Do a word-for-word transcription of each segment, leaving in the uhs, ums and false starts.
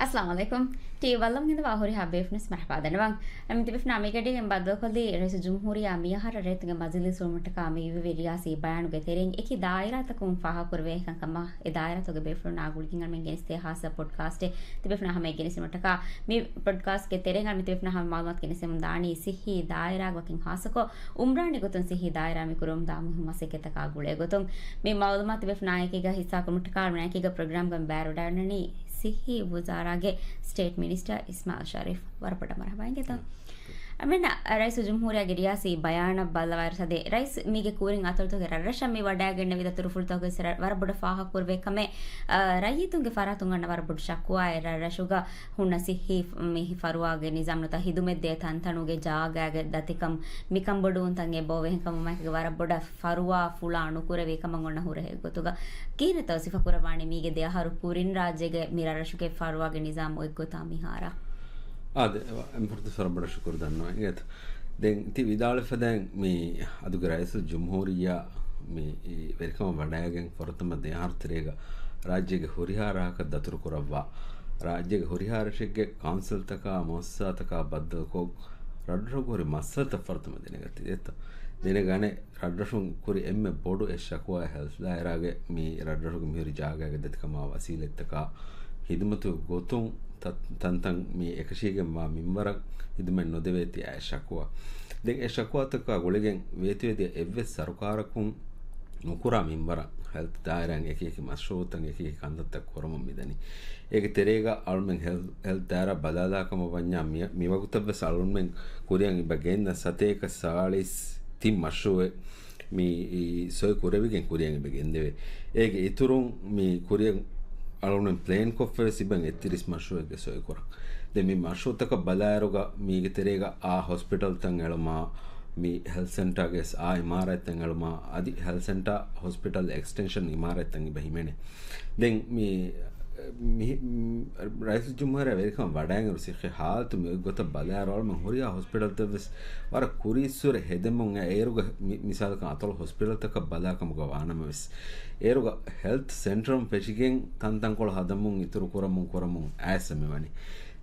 އައްސަލާމު ޢަލައިކުމް. ޓީވީ ވައްލަމު ގެންދަވާ ހުރިހާ ބޭފުޅުން ވެސް މަރުޙަބާ ދަންނަވަން. މި ތިބޭފުޅުންނާ މިގަޑީގެން ބައްދަލުކޮށްލީ ރައީސުލްޖުމްހޫރިއްޔާ މިއަހަރަށް ރޭތިންގެ މަޖިލީސް ހުޅުވުމަށްޓަކާ މި އިވި ރިޔާސީ ބަޔާނުގެ ތެރެއިން އެކި ދާއިރާތަކުން ފާހަގަކުރެވޭ ކަންކަމަށް އެ ދާއިރާތަކުގެ ބޭފުޅުންނާ ގުޅިގެން އަޅުމެން ގެނެސްދޭ ހާއްސަ ޕޮޑްކާސްޓެއް ތިބޭފުޅުންނާ ހަމައަށް ގެނެސްދިނުމަށްޓަކާ މި ޕޮޑްކާސްޓްގެ ތެރެއިން އަޅުމެން ތިބޭފުޅުންނާ ހަމަ މަޢުލޫމާތު ގެނެސްދެމުން ދާނީ ސިއްހީ ދާއިރާގެ ވަކިން ހާއްސަކޮށް އުމްރާނީ ގޮތުން ސިއްހީ ދާއިރާ މި ކުރަމުންދާ މުހިންމު މަސައްކަތްތަކާ ގުޅޭ ގޮތުން. މި މަޢުލޫމާތު ތިބޭފުޅުންނާ އެކީގަ ހިއްސާކުރުމަށްޓަކާ އަޅުމެން އެކީގަ ޕްރޮގްރާމްގަ ބައިވެރިވެވަޑައިގަންނަނީ ސިއްހީ ވުޒާރާގެ ސްޓޭޓް މިނިސްޓަރ އިސްމާޢީލް ޝަރީފް. ވަރަށް ބޮޑަށް މަރުޙަބާ އިނގޭތޯ. އަޅުމެންނަށް ރައީސުލްޖުމްހޫރިއްޔާގެ ރިޔާސީ ބަޔާނަށް ބައްލަވާއިރު ސަދެ ރައީސް މީގެ ކުރިން އަތޮޅުތަކުގެ ރަށްރަށަށް މި ވަޑައިގެންނެވި ދަތުރުފުޅުތަކުގެ ރަށް ވަރަށް ބޮޑަށް ފާހަގަކުރެވޭ ކަމެއް، އަ، ރައްޔިތުންގެ ފަރާތުން އަންނަ ވަރަށް ބޮޑު ޝަކުވާއެއް ރަށްރަށުގަ ހުންނަ ސިއްހީ މި ފަރުވާގެ ނިޒާމް ނުވަތަ ހިދުމަތްދޭ ތަންތަނުގެ ޖާގައިގެ ދަތިކަން މިކަންބޮޑުވުންތައް އެބައޮވޭ. އެހެންކަމުން މައިކަގެ ވަރަށް ބޮޑަށް ފަރުވާ ފުޅާ ނުކުރެވޭ ކަމަށް އޮންނަ ހުރަހެއް ގޮތުގަ ކިހިނެއްތޯ ސިފަކުރައްވާނީ މީގެ ދެ އަހަރު ކުރިން ރާއްޖޭގެ މި ރަށްރަށުގެ ފަރުވާގެ ނިޒާމް އޮތްގޮތާ މިހާރަށް؟ އާދެ، އެންމެ ފުރަތަމަ ވަރަށް ބޮޑަށް ޝުކުރު ދަންނަވަން. އިނގޭތަ؟ ދެން ތި ވިދާޅުވިފަދައިން މި އަދުގެ ރައީސުލްޖުމްހޫރިއްޔާ މި ވެރިކަމަށް ވަޑައިގެން ފުރަތަމަ ދެ އަހަރު ތެރޭގަ ރާއްޖޭގެ ހުރިހާ ރަށަކަށް ދަތުރުކުރައްވާ، ރާއްޖޭގެ ހުރިހާ ރަށެއްގެ ކައުންސިލްތަކާ މުއައްސަސާތަކާ ބައްދަލުކޮށް، ރަށްރަށުގަ ހުރި މައްސަލަތައް ފުރަތަމަ ދެނެގަތީ ދެއްތަ؟ ދެނެގަނެ، ރަށްރަށުން ކުރި އެންމެ ބޮޑު އެއް ޝަކުވާ ހެލްތް ދާއިރާގެ މި ރަށްރަށުގެ މިހުރި ޖާގައިގެ ދަތިކަމާ ވަސީލަތްތަކާ ހިދުމަތުގެ ގޮތުން ތަ-، ތަންތަން މި އެކަށީގެންވާ މިންވަރަށް ހިދުމަތް ނުދެވޭތީ އާ ޝަކުވާ. ދެން އެ ޝަކުވާތަކާ ގުޅިގެން ވޭތުވެދިޔަ އެއްވެސް ސަރުކާރަކުން ނުކުރާ މިންވަރަށް ހެލްތް ދާއިރާއިން އެކިއެކި މަޝްރޫޢުތައް އެކިއެކި ކަންތައްތައް ކުރަމުން މިދަނީ. އޭގެ ތެރޭގަ އަޅުމެން ހެލް-، ހެލްތް ދާއިރާ ބަލާލާ ކަމަށް ވަންޏާ މި-، މިވަގުތަށްވެސް އަޅުމެން ކުރިއަށް އިބަ ގެންދަން ސަތޭކަ ސާޅީސް ތިން މަޝްރޫޢެއް މި ސޮއި ކުރެވިގެން ކުރިއަށް އިބަ ގެންދެވޭ. އޭގެ އިތުރުން މި ކުރިއަށް އަޅުގަނޑުމެން ޕްލޭން ކޮށްފަވެސް އިބަ އެއްތިރީސް މަޝްރޫޢެއްގެ ސޮއި ކުރަން. ދެން މި މަޝްރޫޢުތަކަށް ބަލާއިރުގަ މީގެ ތެރޭގަ އާ ހޮސްޕިޓަލްތައް އެޅުމާ، މި ހެލްތް ސެންޓާގެ އާ އިމާރާތްތައް އެޅުމާ، އަދި ހެލްތް ސެންޓާ ހޮސްޕިޓަލް އެކްސްޓެންޝަން އިމާރާތްތައް އިބަ ހިމެނޭ. ދެން މި މި-، މި-، ރައީސުލްޖުމްހޫރިއްޔާ ވެރިކަމަށް ވަޑައިގެން ސިއްހީ ހާލަތު މި ގޮތަށް ބަލާއިރު އަޅުމެން ހުރިހާ ހޮސްޕިޓަލްތައްވެސް ވަރަށް ކުރީއްސުރެ ހެދެމުން އެ އޭރުގަ މި-، މިސާލަކަށް އަތޮޅު ހޮސްޕިޓަލްތަކަށް ބަލާކަމުގަ ވާނަމަވެސް، އޭރުގަ ހެލްތް ސެންޓަރުން ފެށިގެން ތަންތަންކޮޅު ހަދަމުން އިތުރު ކުރަމުން ކުރަމުން އައިސް މިވަނީ.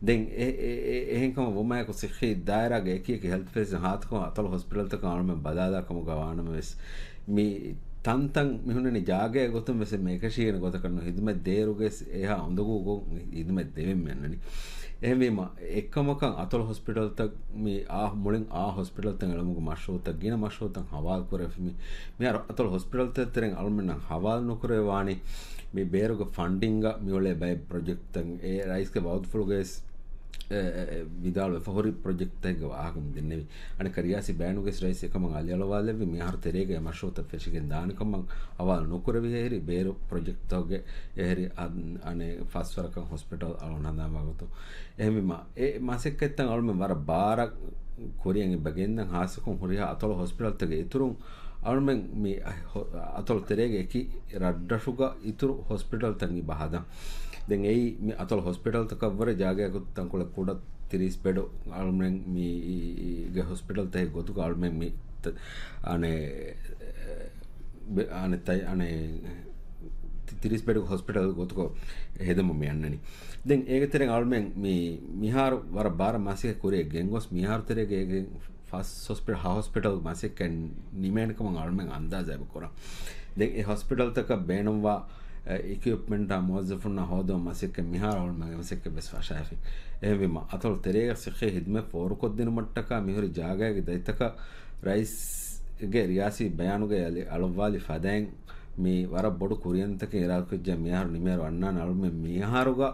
ދެން އެ-، އެ-، އެ-، އެހެންކަމަށް ވުމާއެކު ސިއްހީ ދާއިރާގެ އެކި އެކި ހެލްތް ފެސިލިޓީ ހާއްސަކޮށް އަތޮޅު ހޮސްޕިޓަލްތަކަށް އަޅުމެން ބަލާލާ ކަމުގަ ވާނަމަވެސް، މި ތަންތަން މި ހުންނަނީ ޖާގައެއް ގޮތުން ވެސް މި އެކަށީގެން ގޮތަކަށް ނޫން، ހިދުމަތް ދޭއިރުގައި އެހާ އުނދަގޫ ގޮތް ހިދުމަތް ދެވެން މި އަންނަނީ. އެހެންވީމަ، އެއްކަމަކަށް އަތޮޅު ހޮސްޕިޓަލްތައް މި އާ މުޅިން އާ ހޮސްޕިޓަލްތައް އެޅުމުގެ މަޝްރޫޢުތައް ގިނަ މަޝްރޫޢުތައް ހަވާލު ކުރެވިފަ މި، މިހާރު އަތޮޅު ހޮސްޕިޓަލްތައް ތެރެއިން އަޅުމެންނަށް ހަވާލު ނުކުރެވޭ ވާނީ މި ބޭރުގެ ފަންޑިންގ މިއުޅޭ ބައެއް ޕްރޮޖެކްޓްތައް އެ ރައީސްގެ ވައުދުފުޅުގައި އެ، އެ، އެ، ވިދާޅުވެފަ ހުރި ޕްރޮޖެކްޓްތަކެއްގެ ވާހަކަ މި ދެންނެވި. އަނެއްކާ ރިޔާސީ ބަޔާނުގައި ރައީސް އެކަމަށް އަލިއަޅުވާލެއްވި މިއަހަރު ތެރޭގައި މަޝްރޫޢުތައް ފެށިގެން ދާނެ ކަމަށް ހަވާލު ނުކުރެވި އެހެރި ބޭރު ޕްރޮޖެކްޓްތަކުގެ އެހެރި އަ-، އަނެއް ފަސްވަރަކަށް ހޮސްޕިޓަލް އަޅުން ހަނދާންވާ ގޮތުން. އެހެންވީމަ، އެ މަސައްކަތްތައް އަޅުމެން ވަރަށް ބާރަށް ކުރިއަށް އިބަ ގެންދަން ހާއްސަކޮށް ހުރިހާ އަތޮޅު ހޮސްޕިޓަލްތަކެއް އިތުރުން އަޅުމެން މި ހޮ-، އަތޮޅު ތެރޭގެ އެކި ރަށްރަށުގަ އިތުރު ހޮސްޕިޓަލްތައް އިބަ ހަދަން. ދެން އެއީ މި އަތޮޅު ހޮސްޕިޓަލްތަކަށްވުރެ ޖާގައަކު ތަންކޮޅެއް ކުޑަ ތިރީސް ބެޑު އަޅުމެން މީގެ ހޮސްޕިޓަލްތަކެއް ގޮތުގަ އަޅުމެން މި ތަ-، އަނެއް، ބެ-، އަނެއް ތައް، އަނެއް ތި-، ތިރީސް ބެޑު ހޮސްޕިޓަލް ގޮތުގަ ހެދެމުން މި އަންނަނީ. ދެން އޭގެ ތެރެއިން އަޅުމެން މި މިހާރު ވަރަށް ބާރަށް މަސައްކަތް ކުރިއަށް ގެންގޮސް މިހާރު ތެރޭގައި އޭގެ ފަސް ހޮސްޕިޓަލް، ހަ ހޮސްޕިޓަލް މަސައްކަތް ނިމޭނެ ކަމަށް އަޅުމެން އަންދާޒާ އެބަ ކުރަން. ދެން އެ ހޮސްޕިޓަލްތަކަށް ބޭނުންވާ، އެ، އިކްއިޕްމަންޓާ މުވައްޒަފުންނާ ހޯދުމަށް މަސައްކަތް މިހާރު އަޅުމެން އެ މަސައްކަތް ވެސް ފަށާފި. އެހެންވީމަ، އަތޮޅު ތެރޭގަ ސިއްހީ ހިދުމަތް ފޯރުކޮށްދިނުމަށްޓަކާ މިހުރި ޖާގައިގެ ދަތިތަކަށް ރައީސްގެ ރިޔާސީ ބަޔާނުގައި އަލި-، އަޅުއްވާލި ފަދައިން، މި ވަރަށް ބޮޑު ކުރިއަށް އިރާދަކުރެއްވިއްޔާ މިހާރު ނިމޭރު އަންނާނެ އަޅުމެން މިހާރުގަ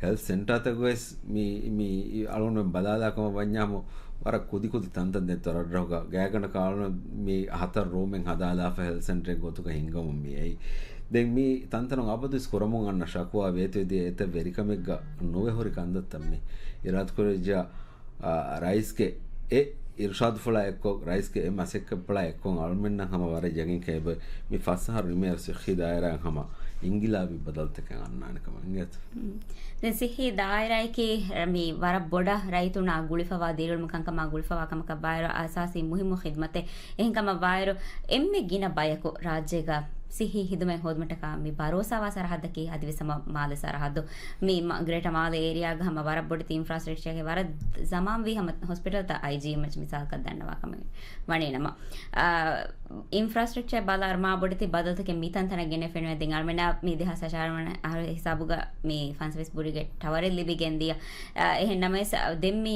ހެލްތް ސެންޓާތަކުވެސް މި، މި އަޅުގަނޑުމެން ބަލާލާ ކަމަށް ވަންޏާމު ވަރަށް ކުދިކުދި ތަންތަން ދެއްތޯ ރަށްރަށުގަ ގާތްގަނޑަކަށް އަޅުގަނޑު މި ހަތަރު ރޫމެއް ހަދާލާފަ ހެލްތް ސެންޓަރެއް ގޮތުގަ ހިންގަމުން މި އައީ. ދެން މި ތަންތަނުން އަބަދުވެސް ކުރަމުން އަންނަ ޝަކުވާ ވޭތުވެދިޔަ އެތައް ވެރިކަމެއްގަ ނުވެ ހުރި ކަންތައްތައް މި އިރާދަކުރެއްވިއްޔާ އާ، ރައީސްގެ އެ އިރުޝާދުފުޅާ އެއްކޮށް، ރައީސްގެ އެ މަސައްކަތްޕުޅާ އެއްކޮށް އަޅުމެންނަށް ހަމަ ވަރަށް ޔަގީންކަން އެބަ މި ފަސް އަހަރު ނިމޭއިރު ސިއްހީ ދާއިރާއިން ހަމަ އިންގިލާބީ ބަދަލުތަކެއް އަންނާނެ ކަމަށް އިނގޭތަ؟ ދެން ސިއްހީ ދާއިރާއަކީ މި ވަރަށް ބޮޑަށް ރައްޔިތުންނާ ގުޅިފަވާ ދިރިއުޅުމު ކަންކަމާ ގުޅިފަވާ ކަމަކަށް ވާއިރު އަސާސީ މުހިއްމު ޚިދްމަތެއް. އެހެންކަމަށް ވާއިރު އެންމެ ގިނަ ބަޔަކު ރާއްޖޭގަ ސިއްހީ ހިދުމަތް ހޯދުމަށްޓަކާ މި ބަރޯސާވާ ސަރަހައްދަކީ އަދިވެސް ހަމަ މާލެ ސަރަހައްދު. މި މަ-، ގްރޭޓަ މާލެ އޭރިއާގަ ހަމަ ވަރަށް ބޮޑެތި އިންފްރާސްޓްރަކްޗަރގެ ވަރަށް ޒަމާންވީ ހަމަ ހޮސްޕިޓަލްތައް އައިޖީއެމްއެޗް މިސާލަކަށް ދަންނަވާ ކަމެއް ވަނީ ނަމަ. އާ، އިންފްރާސްޓްރަކްޗަރ ބަލާއިރު މާ ބޮޑެތި ބަދަލުތަކެއް މި ތަންތަނަށް ގެނެފެނުވޭ. ދެން އަޅުމެންނާ މި ދެހާސް ހަށާރަ ވަނަ އަހަރު ހިސާބުގަ މި ފަންސަވީސް ބުރިގެ ޓަވަރެއް ލިބިގެން ދިޔަ. އާ، އެހެން ނަމަވެސް، އާ، ދެން މި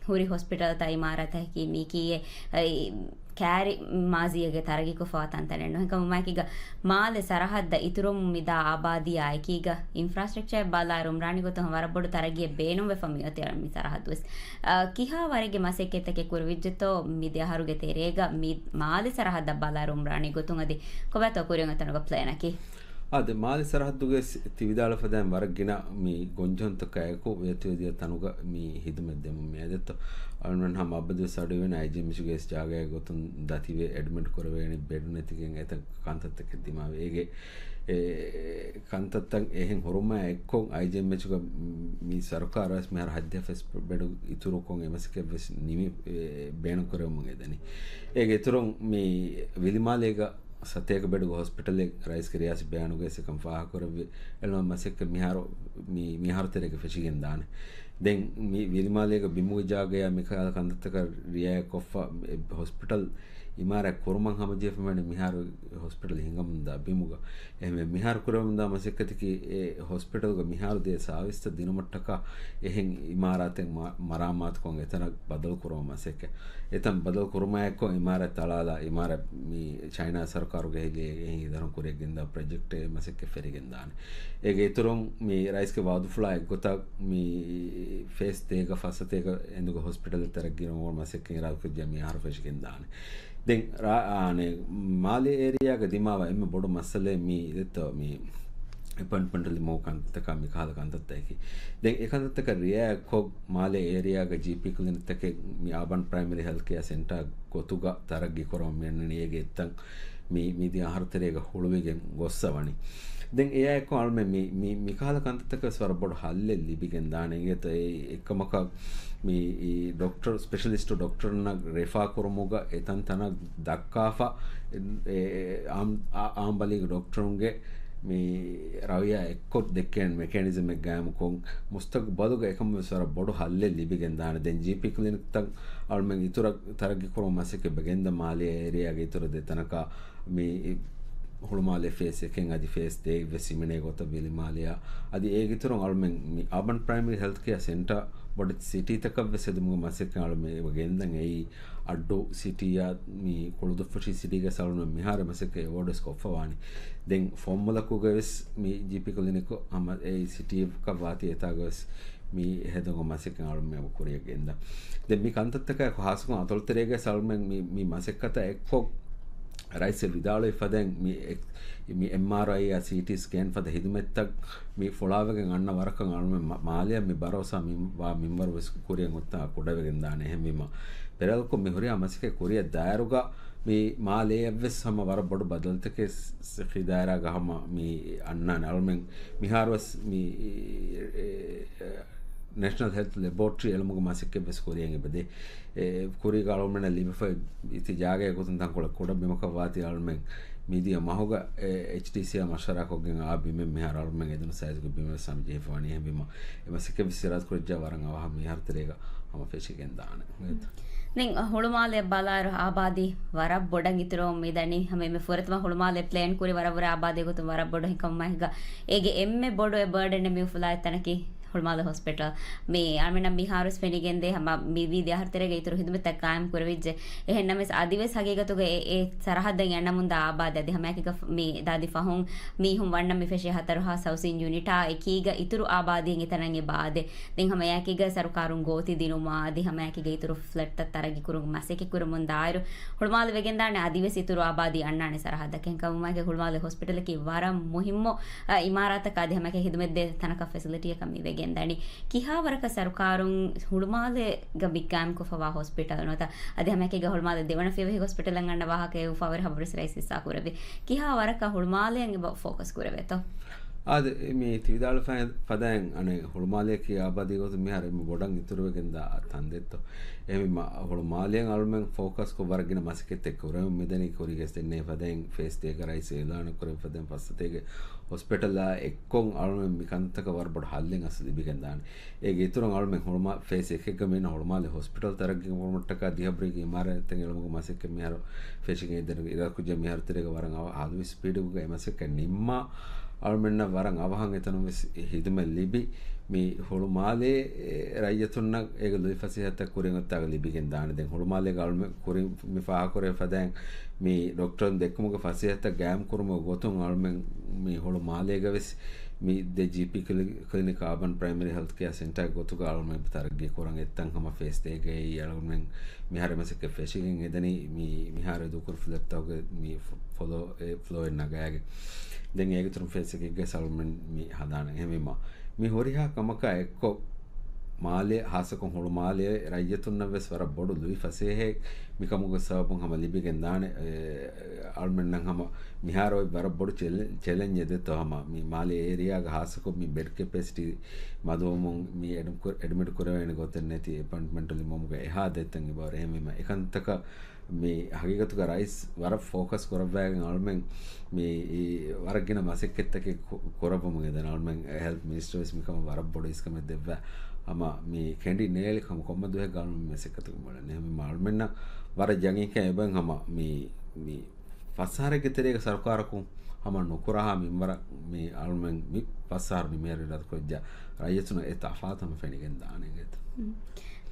ހުރި ހޮސްޕިޓަލްތައް އިމާރާތަކީ މީކީއެއް، އައި، ކާރި މާޒީއެއްގެ ތަރައްގީކޮށްފަވާ ތަންތަނެއް ނޫން. އެކަމަކު މާލެ ސަރަހައްދަށް އިތުރުވަމުން މިދާ އާބާދީއާ އެކީގަ އިންފްރާސްޓްރަކްޗަރ ބަލާއިރު އުމްރާނީ ގޮތުން ވަރަށް ބޮޑު ތަރައްގީއެއް ބޭނުންވެފަ މިއޮތީ މި ސަރަހައްދުވެސް. އަ، ކިހާ ވަރެއްގެ މަސައްކަތްތަކެއް ކުރެވިއްޖެތޯ މި ދެ އަހަރުގެ ތެރޭގަ މި މާލެ ސަރަހައްދަށް ބަލާއިރު އުމްރާނީ ގޮތުން އަދި ކޮބާތޯ ކުރިއަށް އޮތް ތަނުގަ ޕްލޭނަކީ؟ އާދެ، މާލެ ސަރަހައްދުގެ ސި-، ތި ވިދާޅުވެފަދައިން ވަރަށް ގިނަ މި ގޮންޖެހުންތަކާއެކު ވޭތުވެދިޔަ ތަނުގަ މި ހިދުމަތް ދެމުން މިއަދެއްތޯ. އަޅުގަނޑު ހަމަ އަބަދުވެސް އަޑުއިވެން އައިޖީއެމްއެޗުގެ ވެސް ޖާގައެއް ގޮތުން ދަތިވެ އެޑްމިޓް ކުރެވޭނެ ބެޑު ނެތިގެން އެތައް ކަންތައްތަކެއް ދިމާވެ. އޭގެ އެ ކަންތައްތައް އެހެން ހުރުމާ އެއްކޮށް އައިޖީއެމްއެޗުގަ މި ސަރުކާރަށް ވެސް މިހާރު ހަތްދިހަ ފަސް ބެޑު އިތުރުކޮށް އެ މަސައްކަތް ވެސް ނިމި، އެ، ބޭނުން ކުރެވެމުން އެދެނީ. އޭގެ އިތުރުން މި ވިލިމާލޭގަ ސަތޭކަ ބެޑުގެ ހޮސްޕިޓަލެއް ރައީސްގެ ރިޔާސީ ބަޔާނުގައި ވެސް އެކަން ފާހަގަކުރެއްވި. އެޅުމަށް މަސައްކަތް މިހާރު، މި، މިހާރު ތެރޭގަ ފެށިގެން ދާނެ. ދެން މި ވިލިމާލޭގެ ބިމުގެ ޖާގަޔާ މި ކަހަލަ ކަންތައްތަކަށް ރިއާޔަތް ކޮށްފަ އެ ހޮސްޕިޓަލް އިމާރާތް ކުރުމަށް ހަމަޖެހިފަ ވަނީ މިހާރު ހޮސްޕިޓަލް ހިނގަމުންދާ ބިމުގަ. އެހެންވެ މިހާރު ކުރެވެމުންދާ މަސައްކަތަކީ އެ ހޮސްޕިޓަލްގަ މިހާރު ދޭ ސާވިސްތައް ދިނުމަށްޓަކާ އެހެން އިމާރާތެއް މަ-، މަރާމާތުކޮށް އެތަނަށް ބަދަލު ކުރުމަށް މަސައްކަތް. އެތަން ބަދަލު ކުރުމާއެއްކޮށް އިމާރާތް ތަޅާލާ، އިމާރާތް މި ޗައިނާ ސަރުކާރުގެ ހިލޭ އެހެން އިދާރުން ކުރިއަށް ގެންދާ ޕްރޮޖެކްޓެއް މަސައްކަތް ފެށިގެން ދާނެ. އޭގެ އިތުރުން މި ރައީސްގެ ވާދުފުޅާ އެއްގޮތަށް މި ފޭސް ތޭގަ ފަސް ސަތޭކަ އެނދުގެ ހޮސްޕިޓަލެއް ތަރައްގީ ކުރުމަށް މަސައްކަތް އިރާދަކުރައްޖެ މި އަހަރު ފެށިގެން ދާނެ. ދެން ރާ-، އާނެ، މާލެ އޭރިއާގަ ދިމާވާ އެންމެ ބޮޑު މައްސަލައެއް މި ދެއްތޯ މި އެޕޮއިންޓްމަންޓް ލިބުމުގެ ކަންތައްތަކާ މި ކަހަލަ ކަންތައްތަކަކީ. ދެން އެ ކަންތައްތަކަށް ރިއާޔަތްކޮށް، މާލެ އޭރިއާގަ ޖީޕީ ކްލިނިކްތަކެއް މި އާބަން ޕްރައިމަރީ ހެލްތް ކެއާ ސެންޓާ ގޮތުގަ ތަރައްގީ ކުރަމުން މިއަންނަނީ. އޭގެ އެއްތަން މި، މިދިޔަ އަހަރު ތެރޭގަ ހުޅުވިގެން ގޮއްސަ ވަނީ. ދެން އެއާއެކު އަޅުމެން މި، މި، މިކަހަލަ ކަންތައްތަކަށް ވެސް ވަރަށް ބޮޑު ހައްލެއް ލިބިގެން ދާނެ. އިނގޭތޯ އެއްކަމަކަށް މި ޑޮކްޓަރ، ސްޕެޝަލިސްޓު ޑޮކްޓަރުންނަށް ރެފާ ކުރުމުގަ އެތަން ތަނަށް ދައްކާފަ، އެ، އެ، އާން-، އާ-، އާން ބަލީގެ ޑޮކްޓަރުންގެ މި ރަވިޔާ އެއްކޮށް ދެއްކޭނެ މެކޭނިޒަމެއް ގާއިމުކޮށް، މުސްތަގުބަލުގަ އެކަމަށް ވެސް ވަރަށް ބޮޑު ހައްލެއް ލިބިގެން ދާނެ. ދެން ޖީޕީ ކްލިނިކްތައް އަޅުމެން އިތުރަށް ތަރައްގީ ކުރުމަށް މަސައްކަތް ގެންދަ މާލެ އޭރިއާގެ އިތުރު ދެ ތަނަކަށް މި ހުޅުމާލެ ފޭސް އެކެއް އަދި ފޭސް ދޭއް ވެސް ހިމެނޭ ގޮތަށް ވިލިމާލެއާ. އަދި އޭގެ އިތުރުން އަޅުމެން މި އާބަން ޕްރައިމަރީ ހެލްތް ކެއާ ސެންޓާ ބޮޑެތި ސިޓީތަކަށް ވެސް ހެދުމުގެ މަސައްކަތް އަޅުމެން އެބަ ގެންދަން. އެއީ އައްޑޫ ސިޓީއާ މި ކުޅުދުއްފުށި ސިޓީގެ އަޅުމެން މިހާރު މަސައްކަތް އެވޯޑް ވެސް ކޮށްފަ ވާނީ. ދެން ފޮންބޮލަކުގަ ވެސް މި ޖީޕީ ކްލިނިކް ހަމަ އެ ސިޓީއަކަށް ވާތީ އެތާގަ ވެސް މި ހެދުމުގެ މަސައްކަތް އަޅުމެން އެބަ ކުރިއަށް ގެންދަން. ދެން މި ކަންތައްތަކާއެކު ހާއްސަކޮށް އަތޮޅުތެރޭގަ އަޅުމެން މި، މި މަސައްކަތަށް އެއްކޮށް ރައީސް ވިދާޅުވި ފަދައިން މި އެ-، މި އެމްއާރްއައިއާ ސީޓީ ސްކޭން ފަދަ ހިދުމަތްތައް މި ފުޅާވެގެން އަންނަ ވަރަކަށް އަޅުމެން މަ-، މާލެއަށް މި ބަރޯސާ މި ވާ މިންވަރު ވެސް ކުރިއަށް އޮތާ ކުޑަވެގެން ދާނެ. އެހެންވީމަ، ޕެރަލަލްކޮށް މި ހުރިހާ މަސައްކަތް ކުރިއަށް ދާއިރުގަ މި މާލެއަށް ވެސް ހަމަ ވަރަށް ބޮޑު ބަދަލުތަކެއް ސް-، ސިއްހީ ދާއިރާގަ ހަމަ މި އަންނާނެ. އަޅުމެން މިހާރު ވެސް މި، އެ، ނޭޝަނަލް ހެލްތް ލެބޯޓްރީ އެޅުމުގެ މަސައްކަތް ވެސް ކުރިއަށް އެބަދޭ. އެ، ކުރީގަ އަޅުމެންނަށް ލިބިފައި އިތި ޖާގައެއް ގޮތުން ތަންކޮޅެއް ކުޑަ ބިމަކަށް ވާތީ އަޅުމެން މިދިޔަ މަހުގަ، އެ، އެޗްޑީސީއާ މަޝްވަރާކޮށްގެން އާ ބިމެއް މިހާރު އަޅުމެން އެދުނު ސައިޒުގެ ބިމެއް ވެސް ހަމަޖެހިފަވަނީ. އެހެންވީމަ، އެ މަސައްކަތް ވެސް އިރާދަކުރެއްވިއްޔާ ވަރަށް އަވަހަށް މިހާރު ތެރޭގަ ހަމަ ފެށިގެން ދާނެ. ދެން ހުޅުމާލެ ބަލާއިރު އާބާދީ ވަރަށް ބޮޑަށް އިތުރުވަމުން މިދަނީ. ހަމަ އެންމެ ފުރަތަމަ ހުޅުމާލެ ޕްލޭން ކުރި ވަރަށް ވުރެ އާބާދީ ގޮތުން ވަރަށް ބޮޑު ހިކަމަށް އެގަ އޭގެ އެންމެ ބޮޑު އެ ބަރޑަން މި އުފުލާ އެތަނަކީ ހުޅުމާލެ ހޮސްޕިޓަލް. މި އަޅުމެންނަށް މިހާރުވެސް ފެނިގެންދޭ ހަމަ މިވީ ދެ އަހަރު ތެރޭގަ އިތުރު ހިދުމަތްތައް ގާއިމް ކުރެވިއްޖެ. އެހެން ނަމަވެސް އަދިވެސް ހަގީގަތުގަ އެ، އެ ސަރަހައްދަށް އަންނަމުންދާ އާބާދީ އަދި ހަމައެކީގަ މި ދާދި ފަހުން މީހުން ވަންނަ މި ފެށި ހަތަރުހާ ސައުސިން ޔުނިޓާ އެކީގަ އިތުރު އާބާދީއެއް އެތަނަށް އެބަ އާދޭ. ދެން ހަމައެކީގަ ސަރުކާރުން ގޯތި ދިނުމާ އަދި ހަމައެކީގަ އިތުރު ފްލެޓްތައް ތަރައްގީ ކުރުމުގެ މަސައްކަތް ކުރަމުން ދާއިރު ހުޅުމާލެ ވެގެންދާނެ އަދިވެސް އިތުރު އާބާދީ އަންނާނެ ސަރަހައްދަށް. އެހެންކަމުން ހުޅުމާލެ ހޮސްޕިޓަލަކީ ވަރަށް މުހިއްމު، އަ، އިމާރާތަކާ އަދި ހަމައެކަނި ހިދުމަތްދޭ ތަނަކަށް ފެސިލިޓީއަކަށް މި ވެގެންދަނީ. ކިހާވަރަކަށް ސަރުކާރުން ހުޅުމާލެގަ މި ގާއިމްކޮށްފަވާ ހޮސްޕިޓަލް ނުވަތަ އަދި ހަމައެކީގަ ހުޅުމާލެ ދެވަނަ ފިޔަވަހި ހޮސްޕިޓަލަށް އަންނަ ވާހަކައެއް އުފާވެރި ހަމަވެސް ރައީސް ހިއްސާ ކުރެއްވި. ކިހާވަރަކަށް ހުޅުމާލެއަށް އެބަ ފޯކަސް ކުރެވޭތޯ؟ އާދެ، މި ތި ވިދާޅުވި ފަދައިން އަނެއް ހުޅުމާލެއަކީ އާބަދީ ގޮތުން މިހާރު އެންމެ ބޮޑަށް އިތުރުވެގެންދާ ތަން ދެއްތޯ. އެހެންވީމަ ހުޅުމާލެއަށް އަޅުމެން ފޯކަސްކޮށް ވަރަށް ގިނަ މަސައްކަތްތައް ކުރެވެމުން މިދަނީ. ކުރީގެ ދެންނެވި ފަދައިން ފޭސް ދޭގަ ރައީސް އިއުލާނު ކުރެވި ފަދައިން ފަސް ސަތޭކަ ހޮސްޕިޓަލާ އެއްކޮށް އަޅުމެން މި ކަންތަކަށް ވަރަށް ބޮޑު ހައްލެއް އަސްލު ލިބިގެންދާނެ. އޭގެ އިތުރުން އަޅުމެން ހުޅުމާ ފޭސް އެކެއްގަ މި އިންނަ ހުޅުމާލެ ހޮސްޕިޓަލް ތަރައްގީ ކުރުމަށްޓަކާ ދިހަ ބްރިކް އިމާރާތްތައް އެޅުމުގެ މަސައްކަތް މިހާރު ފެށިގެން އެދެން އިރާދަކުރައްޖެ. މިހާރު ތެރޭގަ ވަރަށް އަވަހަށް ހަލުވި ސްޕީޑުގައި މަސައްކަތް ނިންމާ އަޅުމެންނަށް ވަރަށް އަވަހަށް އެތަނުން ވެސް ހިދުމަތް ލިބި، މި ހުޅުމާލޭ ރައްޔިތުންނަށް އޭގެ ލުއިފަސޭހަތައް ކުރިން އޮތާގަ ލިބިގެން ދާނެ. ދެން ހުޅުމާލޭގަ އަޅުމެން ކުރިން މި ފާހަގަކުރެވި ފަދައިން މި ޑޮކްޓަރުން ދެއްކުމުގެ ފަސޭހަތައް ގާއިމް ކުރުމުގެ ގޮތުން އަޅުމެން މި ހުޅުމާލޭގަ ވެސް މި ދެ ޖީޕީ ކްލި-، ކްލިނިކް އާބަން ޕްރައިމަރީ ހެލްތް ކެއާ ސެންޓާގެ ގޮތުގަ އަޅުމެން ތަރައްގީ ކުރަން އެއްތަން ހަމަ ފޭސް ދޭގައި އަޅުމެން މިހާރު މަސައްކަތް ފެށިގެން އެދަނީ. މި މިހާރު ދޫކުރި ފުލެއްތަކުގެ މި ފޮ-، ފޮލޯ، އެ ފްލޯއެއް ނަގާގެން. ދެން އޭގެ އިތުރުން ފޭސް އެކެއްގައި އަޅުމެން މި ހަދާނެ. އެހެންވީމަ މި ހުރިހާ ކަމަކާ އެއްކޮށް، މާލެ، ހާއްސަކޮށް ހުޅުމާލެ ރައްޔިތުންނަށް ވެސް ވަރަށް ބޮޑު ލުއި ފަސޭހައެއް މިކަމުގެ ސަބަބުން ހަމަ ލިބިގެން ދާނެ. އެ، އަޅުމެންނަށް ހަމަ މިހާރު އޮތް ވަރަށް ބޮޑު ޗެލެ-، ޗެލެންޖެއް ދެއްތޯ ހަމަ މި މާލެ އޭރިއާގަ ހާއްސަކޮށް މި ބެޑް ކެޕޭސިޓީ މަދުވަމުން މި އެޑް ކު-، އެޑްމިޓް ކުރެވޭނެ ގޮތެއް ނެތި، އެޕޮއިންޓްމަންޓު ލިބުމުގެ އެހާ ދެއްތަން އެބަހުރި. އެހެންވީމަ އެކަންތަކަށް މި ހަގީގަތުގަ ރައީސް ވަރަށް ފޯކަސް ކުރައްވައިގެން އަޅުމެން މި ވަރަށް ގިނަ މަސައްކަތްތަކެއް ކު-، ކުރައްވަމުން އެދެން. އަޅުމެން ހެލްތް މިނިސްޓަރ ވެސް މިކަމަށް ވަރަށް ބޮޑު އިސްކަމެއް ދެއްވާ. ހަމަ މި ކެނޑި ނޭޅި ކަމު ކޮންމެ ދުވަހެއްގަ އަޅުމެން މަސައްކަތުގެ މުޅެން. އެހެންވީމަ އަޅުމެންނަށް ވަރަށް ޔަގީންކަން އެބައިން ހަމަ މި، މި ފަސް އަހަރެއްގެ ތެރޭގަ ސަރުކާރަކުން ހަމަ ނުކުރާހާ މިންވަރަށް މި އަޅުމެން މި ފަސް އަހަރު ނިމޭ ރިލާދު ކުރައްޖާ ރައްޔިތުންނަށް އެ ތަފާތު ހަމަ ފެނިގެން ދާނެ އިނގޭތަ؟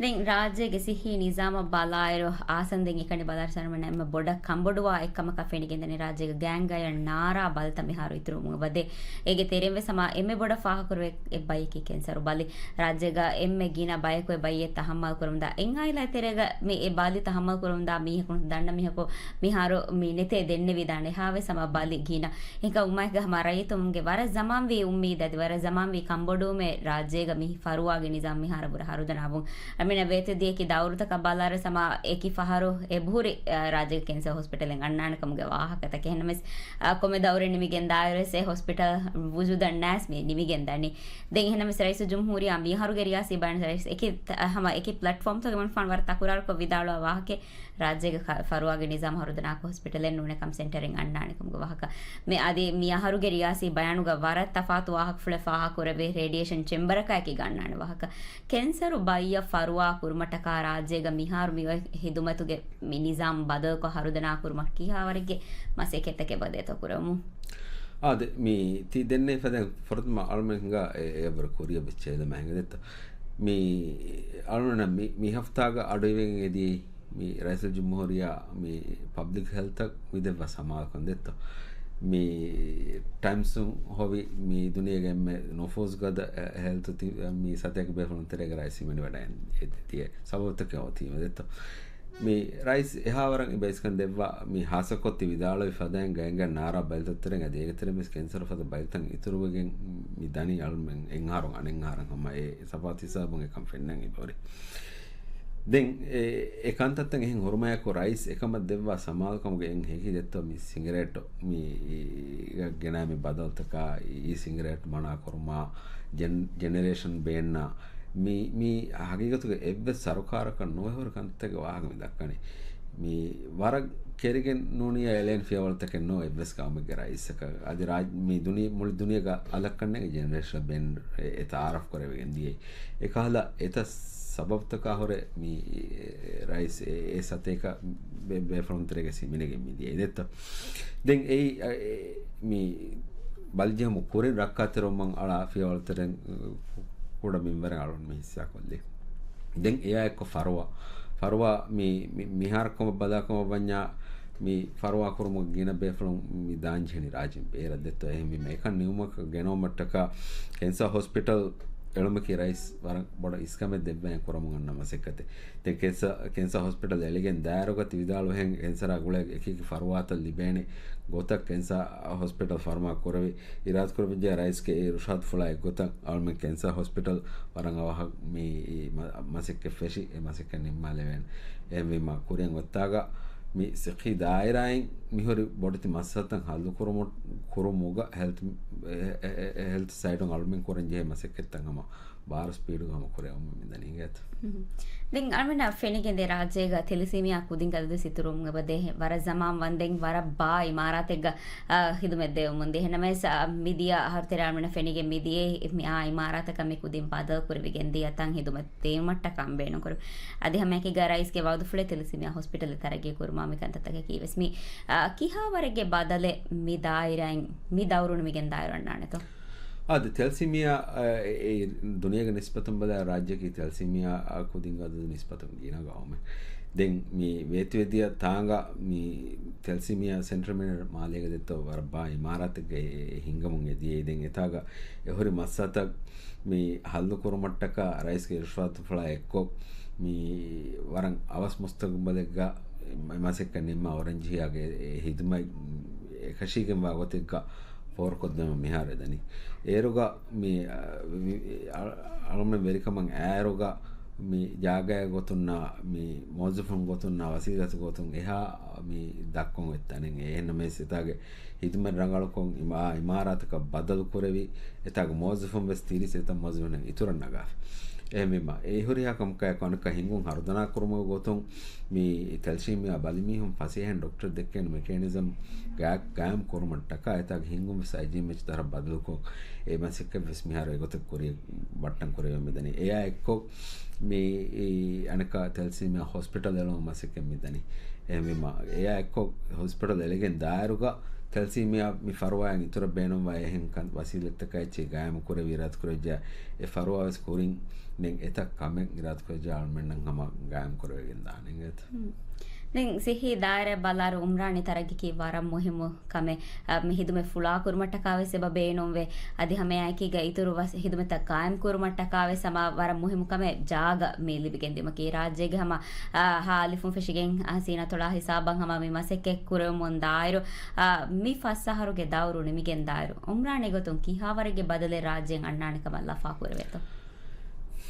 ދެން ރާއްޖޭގެ ސިއްހީ ނިޒާމަށް ބަލާއިރު އާސަން ދެން އެކަނި ބަލާއިރު ސަރުމަނަ އެންމެ ބޮޑަށް ކަންބޮޑުވާ އެއްކަމަކަށް ފެނިގެންދަނީ ރާއްޖޭގެ ގޭންގަޔަށް ނާރާ ބަލިތައް މިހާރު އިތުރުވުމުގެ ވަދެ. އޭގެ ތެރެއިން ވެސް ހަމަ އެންމެ ބޮޑަށް ފާހަގަކުރެވޭ އެއް ބައްޔަކީ ކެންސަރު ބަލި. ރާއްޖޭގަ އެންމެ ގިނަ ބަޔަކު އެ ބައްޔެއް ތަހައްމަލް ކުރަމުންދާ އެއް އާއިލާ ތެރޭގަ މި އެ ބަލި ތަހައްމަލް ކުރަމުންދާ މީހަކު ދަންނަ މީހަކު މިހާރު މި ނެތޭ ދެންނެވިދާނެ. އެހާވެސް ހަމަ ބަލި ގިނަ. އެކަމަކު އުއްމައެއްގަ ހަމަ ރައްޔިތުންގެ ވަރަށް ޒަމާންވީ އުއްމީދަށް ވަރަށް ޒަމާންވީ ކަންބޮޑުވުމެއް ރާއްޖޭގަ މި ފަރުވާގެ ނިޒާމް މިހާރަށް ވުރެ ހަރުދަނާވުން. އަމިނަ ވޭތެދިޔަކީ ދައުރުތަކަށް ބަލާއިރު ސަމާ އެކި ފަހަރު އެބަހުރި، އަ، ރާއްޖޭގެ ކެންސަރ ހޮސްޕިޓަލެއް އަންނާނެ ކަމުގެ ވާހަކަތަކެއް. އެހެންނަމަވެސް، އަ، ކޮންމެ ދައުރެއް ނިމިގެން ދާއިރުވެސް އެ ހޮސްޕިޓަލް ވުޖޫދަށް ނާސް މި ނިމިގެން ދަނީ. ދެން އެހެންނަމަވެސް ރައީސުލްޖުމްހޫރިއްޔާ މިއަހަރުގެ ރިޔާސީ ބަޔާން ރައީސް އެކި، އަ، ހަމަ އެކި ޕްލެޓްފޯމްތަކުގެ މަންފާން ވަރަށް ތަކުރާރުކޮށް ވިދާޅުވާ ވާހަކަ ރާއްޖޭގެ ކަ-، ފަރުވާގެ ނިޒާމް ހަރުދަނާކޮށް ހޮސްޕިޓަލެއް ނޫނެކަމް ސެންޓަރެއް އަންނާނެ ކަމުގެ ވާހަކަ. މި އަދި މި އަހަރުގެ ރިޔާސީ ބަޔާނުގަ ވަރަށް ތަފާތު ވާހަކަފުޅެއް ފާހަގަކުރެވޭ ރޭޑިއޭޝަން ޗެމްބަރަކާއެކީ ގަންނާނެ ވާހަކަ. ކެންސަރު ބައްޔަށް ފަރުވާ ކުރުމަށްޓަކާ ރާއްޖޭގަ މިހާރު މި އޮތް ހިދުމަތުގެ މި ނިޒާމް ބަދަލުކޮށް ހަރުދަނާ ކުރުމަށް ކިހާވަރެއްގެ މަސައްކަތްތަކެއް ބަދޭތޯ ކުރަމު؟ އާދެ، މި ތި ދެންނެވި ފަދައިން ފުރަތަމަ އަޅުމެން ހިނގާ އެ، އެއަށްވުރެ ކުރިއަށް ވެއްޗެއް އެދަމާ ހިނގަދެއްތަ؟ މި އަޅުމެންނަށް މި، މި ހަފްތާގަ އަޑުއިވެގެން އެދިޔައީ މި ރައީސުލްޖުމްހޫރިއްޔާ މި ޕަބްލިކް ހެލްތަށް މި ދެއްވާ ސަމާލުކަން ދެއްތޯ؟ މި ޓައިމްސުން ހޮވި މި ދުނިޔޭގެ އެންމެ ނުފޫޒުގަދަ އެ، ހެލްތު ތި-، މި ސަތޭކަ ބޭފުޅުން ތެރޭގަ ރައީސް ހިމެނިވަޑައިގެން އެދިޔަ ސަބަބުތަކެއް އޮތީމަ ދެއްތޯ؟ މި ރައީސް އެހާވަރަށް އިބައިސްކަން ދެއްވާ މި ހާއްސަކޮށް ތި ވިދާޅުވި ފަދައިން ގޭންގަ ނާރާ ބަލިތައް ތެރެއިން އަދި އޭގެ ތެރެއިން ވެސް ކެންސަރު ފަދަ ބަލިތައް އިތުރުވެގެން މި ދަނީ އަޅުމެން އެއްއަހަރުން އަނެއްއަހަރަށް ހަމަ އެ ސަފާ ތިސާބުން އެކަން ފެންނަން އިބަހުރި. ދެން އެ، އެ ކަންތައްތައް އެހެން ހުރުމަޔަކު ރައީސް އެކަމަށް ދެއްވާ ސަމާލުކަމުގެ އެން ހެކި ދެއްތޯ މި ސިނގިރޭޓް މި ގެނައި މި ބަދަލުތަކާ އީ ސިނގިރޭޓް މަނާ ކުރުމާ ޖެން-، ޖެނެރޭޝަން ބޭންނާ މި، މި ހަގީގަތުގަ އެއްވެސް ސަރުކާރަކަށް ނުވެ ހުރި ކަންތައްގެ ވާހަކަ މި ދައްކަނީ. މި ވަރަށް ކެރިގެން ނޫނިއްޔާ އެޅޭނެ ފިޔަވަޅުތަކެއް ނޫން އެއްވެސް ގައުމެއްގެ ރައީސަކަށް. އަދި ރާއް-، މި ދުނި-، މުޅި ދުނިޔޭގަ އަލަށް ކަންނޭނގެ ޖެނެރޭޝަން ބޭން އެ، އެ ތައާރަފް ކުރެވިގެން ދިޔައީ. އެކަހަލަ އެތައް ސަބަބުތަކާ ހުރެ މި ރައީސް އެ، އެ ސަތޭކަ ބޭ-، ބޭފުޅުން ތެރޭގަ ހިމެނިގެން މި ދިޔައީ ދެއްތޯ. ދެން އެއީ، އެ، އެ، މި ބަލިޖެހުމުގެ ކުރިން ރައްކާތެރިވުމަށް އަޅާ ފިޔަވަޅުތެރެއިން ކުޑަ މިންވަރެއް އަޅުން މި ހިއްސާކޮށްލީ. ދެން އެއާ އެއްކޮށް ފަރުވާ، ފަރުވާ މި، މި، މިހާރު ކަމަށް ބަލާކަމަށް ވަންޏާ މި ފަރުވާ ކުރުމުގެ ގިނަ ބޭފުޅުން މި ދާން ޖެހެނީ ރާއްޖޭން ބޭރަށް ދެއްތޯ. އެހެންވީމަ އެކަން ނިމުމަކަށް ގެނައުމަށްޓަކާ ކެންސާ ހޮސްޕިޓަލް އެޅުމަކީ ރައީސް ވަރަށް ބޮޑަށް އިސްކަމެއް ދެއްވައި ކުރަމުން އަންނަ މަސައްކަތެއް. ދެން ކެންސާ، ކެންސާ ހޮސްޕިޓަލް އެޅިގެން ދާއިރުގަ ތި ވިދާޅުވިހެން ކެންސަރާ ގުޅޭ އެކި އެކި ފަރުވާތައް ލިބޭނެ ގޮތަށް ކެންސާ ހޮސްޕިޓަލް ފަރުމާ ކުރެވި، އިރާދަކުރެއްވިއްޖެ ރައީސްގެ އެ އިރުޝާދުފުޅާ އެއްގޮތަށް އަޅުމެން ކެންސާ ހޮސްޕިޓަލް ވަރަށް އަވަހަށް މި މަ-، މަސައްކަތް ފެށި އެ މަސައްކަތް ނިންމާލެވޭނެ. އެހެންވީމަ ކުރިއަށް އޮތާގަ މި ސިއްހީ ދާއިރާއިން މިހުރި ބޮޑެތި މައްސަލަތައް ހައްލު ކުރުމު-، ކުރުމުގަ ހެލްތް، އެ، އެ، އެ، އެ، ހެލްތް ސައިޑުން އަޅުމެން ކުރަން ޖެހޭ މަސައްކަތްތައް ހަމަ ބާރު ސްޕީޑުގަ ހަމަ ކުރެވުމަށް މިދަނީ އިނގޭތަ؟ މުހު. ދެން އަޅުމެންނަށް ފެނިގެންދޭ ރާއްޖޭގަ ތެލެސީމިއާ ކުދިންގަދަ ސިތުރުމުގަ ދޭ ވަރަށް ޒަމާން ވަންދެން ވަރަށް ބާ އިމާރާތެއްގަ، އާ، ހިދުމަތް ދެވެމުން ދޭ. އެހެންނަމަވެސް، އާ، މިދިޔަ އަހަރު ތެރޭ އަޅުމެންނަށް ފެނިގެން މިދިޔަ މި އާ އިމާރާތަކަށް މި ކުދިން ބަދަލު ކުރެވިގެން ދިޔަ ތަން ހިދުމަތް ދޭން ވައްޓަކަން ބޭނުންކުރު. އަދި ހަމައެކީގަ ރައީސްގެ ވައުދުފުޅެއް ތެލެސީމިއާ ހޮސްޕިޓަލެއް ތަރައްގީ ކުރުމާ މި ކަންތައްތަކަކީ ވެސް މި، އާ، ކިހާވަރެއްގެ ބަދަލެއް މި ދާއިރާއިން މި ދައުރު ނިމިގެން ދާއިރު އަންނާނެތޯ؟ އާދެ، ތެލެސީމިއާ، އާ، އެ، އެ، ދުނިޔޭގެ ނިސްބަތުން ބަލާ ރާއްޖެއަކީ ތެލެސީމިއާ، އާ، ކުދިން ގަދަ ނިސްބަތުން ގިނަ ގައުމެއް. ދެން މި ވޭތުވެދިޔަ ތާނގަ މި ތެލެސީމިއާ ސެންޓަރ މިނެޓް މާލޭގަ ދެއްތޯ ވަރަށް ބާ އިމާރާތެއްގަ އެ، އެ ހިންގަމުން އެދިޔައީ. ދެން އެތާގަ އެ ހުރި މައްސަލަތައް މި ހައްލު ކުރުމަށްޓަކާ ރައީސްގެ އިރުޝާދުފުޅާ އެއްކޮށް، މި ވަރަށް އަވަސް މުސްތަގުބަލެއްގަ މަސައްކަތް ނިންމާ އޮރެންޖިހިއާގެ އެ ހިދުމަތް އެކަށީގެންވާ ގޮތެއްގަ ފޯރުކޮށްދެމުން މިހާރު އެދަނީ. އޭރުގަ މި، އަ، މި، އަ، އަޅުމެން ވެރިކަމަށް އައިރުގަ މި ޖާގައި ގޮތުންނާ، މި މުވައްޒަފުން ގޮތުންނާ، ވަސީލަތު ގޮތުން އެހާ މި ދައްކަން އޮތް ތަނެއް. އެހެންނަމަވެސް އެތާގެ ހިދުމަތް ރަނގަޅުކޮށް އިމާ-، އިމާރާތަކަށް ބަދަލު ކުރެވި، އެތާގެ މުވައްޒަފުން ވެސް ތިރީސް އެތައް މުވައްޒަފުން އިތުރަށް ނަގާފި. އެހެންވީމަ، އެ ހުރިހާ ކަމަކާއެކު އަނެއްކާ ހިނގުން ހަރުދަނާ ކުރުމުގެ ގޮތުން މި ތެލެސީމިއާ ބަލިމީހުން ފަސޭހައިން ޑޮކްޓަރ ދެއްކޭނެ މެކޭނިޒަމް ގާ-، ގާއިމް ކުރުމަށްޓަކާ އެތާގެ ހިނގުން ވެސް އައިޖީއެމްއެޗް ދަށަށް ބަދަލުކޮށް، އެ މަސައްކަތް ވެސް މިހާރު އެގޮތަށް ކުރިޔަށް ބައްޓަން ކުރެވެމެދަނީ. އެއާ އެއްކޮށް މި އަނެއްކާ ތެލެސީމިއާ ހޮސްޕިޓަލް އެޅުމަށް މަސައްކަތް މިދަނީ. އެހެންވީމަ، އެއާ އެއްކޮށް ހޮސްޕިޓަލް އެޅިގެން ދާއިރުގަ ތެލެސީމިއާ މި ފަރުވާއިން އިތުރަށް ބޭނުންވާ އެހެން ކަން ވަސީލަތްތަކާއެއްޗެއް ގާއިމު ކުރެވި އިރާދަކުރެއްޖެ، އެ ފަރުވާ ވެސް ކުރިން ދެން އެތައް ކަމެއް އިރާދަކުރެއްޖެ އަޅުމެންނަށް ހަމަ ގާއިމު ކުރެވިގެން ދާނެ އިނގޭތަ؟ ހުން. ދެން ސިއްހީ ދާއިރާ ބަލާއިރު އުމްރާނީ ތަރައްގީ ވަރަށް މުހިއްމު ކަމެއް، އަ، މި ހިދުމަތް ފުޅާ ކުރުމަށްޓަކާ ވެސް އެބަ ބޭނުންވޭ. އަދި ހަމައެއާއެކީގަ އިތުރު ވަސް-، ހިދުމަތްތައް ގާއިމް ކުރުމަށްޓަކާ ވެސް ހަމަ ވަރަށް މުހިއްމު ކަމެއް ޖާގަ މި ލިބިގެން ދިއުމަކީ. ރާއްޖޭގެ ހަމަ، އަ، ހާލިފުން ފެށިގެން، އަ، ސީނާތޮޅާ ހިސާބަށް ހަމަ މި މަސައްކަތް ކުރެވެމުން ދާއިރު، އަ، މި ފަސް އަހަރުގެ ދައުރު ނިމިގެން ދާއިރު އުމްރާނީ ގޮތުން ކިހާވަރެއްގެ ބަދަލެއް ރާއްޖޭން އަންނާނެ ކަމަށް ލަފާ ކުރެވޭތޯ؟